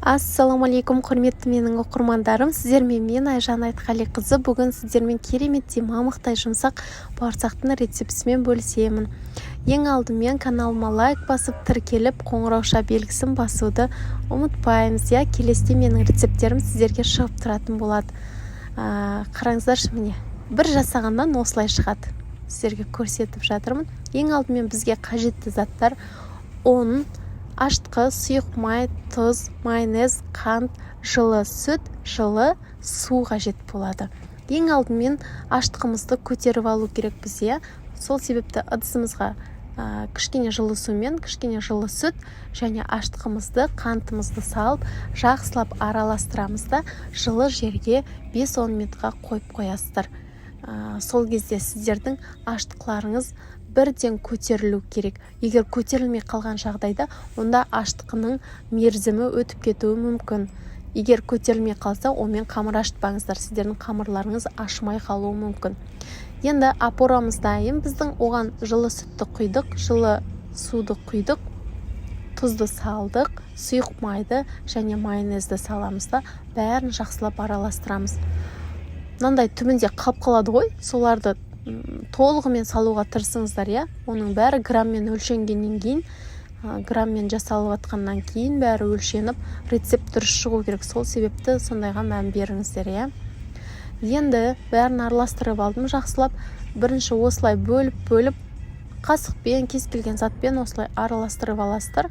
Ассалаумағалейкум, құрметті менің оқырмандарым! Сіздермен мен, Айжан Айтқалиқызы. Бүгін сіздермен кереметтей мамықтай жұмсақ бауырсақтың рецептісімен бөлісемін. Ең алдымен каналыма лайк басып, тіркеліп, қоңырауша белгісін басуды ұмытпаймыз, иә. Келесіде менің рецепттерім сіздерге шығып тұратын болады. Қараңыздаршы, міне, бір жасағаннан осылай шығады, сіздерге көрсетіп жатырмын. Ең алдымен бізге қажетті заттар: ұн, ашытқы, сұйық май, тұз, майонез, қант, жылы сүт, жылы су қажет болады. Ең алдымен ашытқымызды көтеріп алу керекпіз, иә. Сол себепті ыдысымызға кішкене жылы сумен, кішкене жылы сүт және ашытқымызды, қантымызды салып, жақсылап араластырамыз да, жылы жерге 5-10 минутқа қойып қоясыздар. Сол кезде сіздердің ашытқыларыңыз бірден көтерілу керек. Егер көтерілмей қалған жағдайда, онда ашытқының мерзімі өтіп кетуі мүмкін. Егер көтерілмей қалса, онымен қамыр ашытпаңыздар, сіздердің қамырларыңыз ашымай қалуы мүмкін. Енді опорамыз дайын біздің. Оған жылы сүтті құйдық, жылы суды құйдық, тұзды салдық, сұйық майды және майонезді саламыз да, бәрін жақсылап араластырамыз. Мынандай түбінде қалып қалады ғой, соларды толығымен салуға тырысыңыздар, иә. Оның бәрі грамммен өлшенгеннен кейін, грамммен жасалып жатқаннан кейін, бәрі өлшеніп, рецепт дұрыс шығу керек. Сол себепті сондайға мән беріңіздер, иә. Енді бәрін араластырып алдым жақсылап. Бірінші осылай бөліп бөліп, қасықпен, кез келген затпен осылай араластырып аласыздар.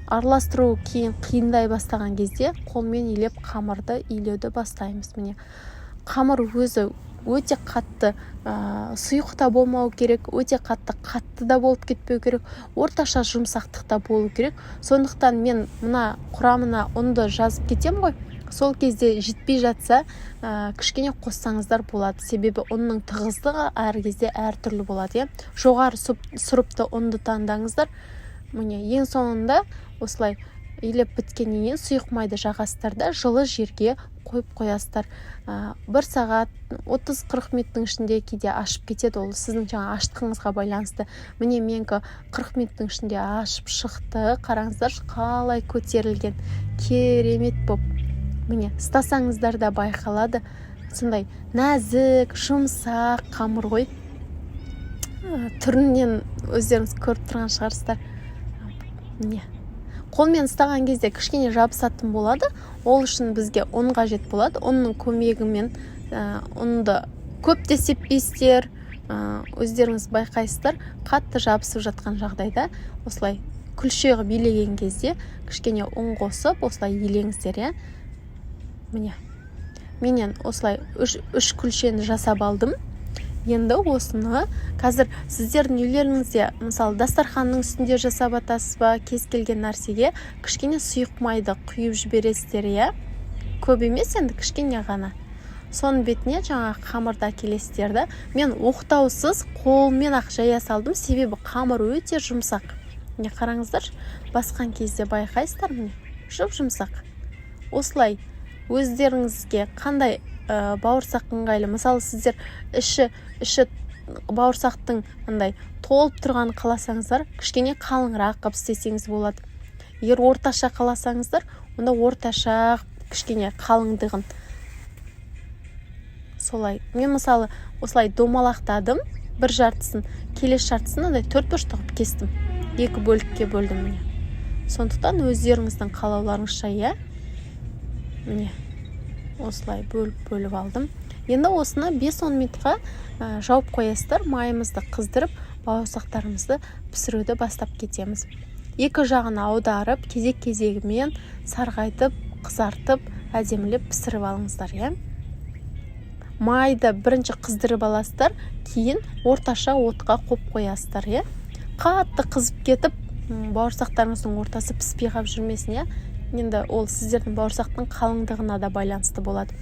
Араластыру кейін қиындай бастаған кезде қолмен илеп, қамырды илеуді бастаймыз. Міне, қамыр өзі өте қатты сұйық та болмау керек, өте қатты қатты да болып кетпеу керек, орташа жұмсақтықта болу керек. Сондықтан мен мына құрамына ұнды жазып кетемін ғой, сол кезде жетпей жатса, кішкене қоссаңыздар болады, себебі ұнның тығыздығы әр кезде әртүрлі болады, иә. Жоғары сұрыпты ұнды таңдаңыздар. Міне, ең соңында осылай илеп біткеннен кейін сұйық майды жағасыздар да, жылы жерге қойып қоясыздар. 1 сағат 30-40 минуттың ішінде кейде ашып кетеді, ол сіздің жаңа ашытқыңызға байланысты. Міне, менікі 40 минуттың ішінде ашып шықты. Қараңыздаршы, қалай көтерілген керемет боп. Міне, ұстасаңыздар да байқалады, сондай нәзік, жұмсақ қамыр ғой. Түрінен өздеріңіз көріп тұрған шығарсыздар. Міне, қолмен ұстаған кезде кішкене жабысатын болады. Ол үшін бізге ұн қажет болады. Ұнның көмегімен, ұнды көп те сеппейсіздер, өздеріңіз байқайсыздар, қатты жабысып жатқан жағдайда осылай күлше қылып илеген кезде кішкене ұн қосып, осылай илеңіздер, иә. Міне, менен осылай үш күлшені жасап алдым. Енді осыны қазір сіздердің үйлеріңізде, мысалы, дастарханның үстінде жасап жатасыз ба, кез келген нәрсеге кішкене сұйық майды құйып жібересіздер, иә. Көп емес енді, кішкене ғана. Соның бетіне жаңағы қамырды әкелесіздер да, мен оқтаусыз қолмен ақ жая салдым, себебі қамыр өте жұмсақ. Міне, қараңыздаршы, басқан кезде байқайсыздар, міне, жұп жұмсақ. Осылай өздеріңізге қандай бауырсақ ыңғайлы, мысалы, сіздер іші бауырсақтың андай толып тұрғанын қаласаңыздар, кішкене қалыңырақ қылып істесеңіз болады. Егер орташа қаласаңыздар, онда орташа, кішкене қалыңдығын солай. Мен, мысалы, осылай домалақтадым бір жартысын, келесі жартысын андай төрт бұрышты қылып кестім, екі бөлікке бөлдім. Міне, сондықтан өздеріңіздің қалауларыңызша, иә. Міне, осылай бөліп бөліп алдым. Енді осыны 5-10 минутқа жауып қоясыздар. Майымызды қыздырып, бауырсақтарымызды пісіруді бастап кетеміз. Екі жағын аударып, кезек кезегімен сарғайтып, қызартып, әдемілеп пісіріп алыңыздар, иә. Майды бірінші қыздырып аласыздар, кейін орташа отқа қойып қоясыздар, иә. Қатты қызып кетіп, бауырсақтарыңыздың ортасы піспей қалып жүрмесін, иә. Енді ол сіздердің бауырсақтың қалыңдығына да байланысты болады.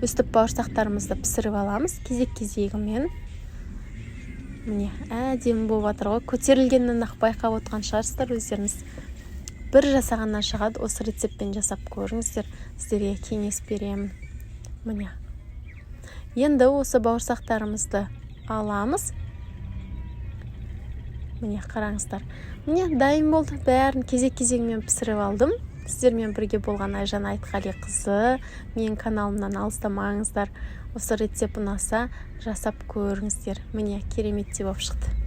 Өстіп бауырсақтарымызды пісіріп аламыз кезек кезегімен. Міне, әдемі болып жатыр ғой, көтерілгенінен ақ байқап отырған шығарсыздар өздеріңіз. Бір жасағаннан шығады. Осы рецептпен жасап көріңіздер, сіздерге кеңес беремін. Міне, енді осы бауырсақтарымызды аламыз. Міне, қараңыздар, міне, дайын болды. Бәрін кезек кезегімен пісіріп алдым. Сіздермен бірге болған Айжан Айтқалиқызы. Менің каналымнан алыстамаңыздар. Осы рецепт ұнаса, жасап көріңіздер. Міне, кереметтей болып шықты.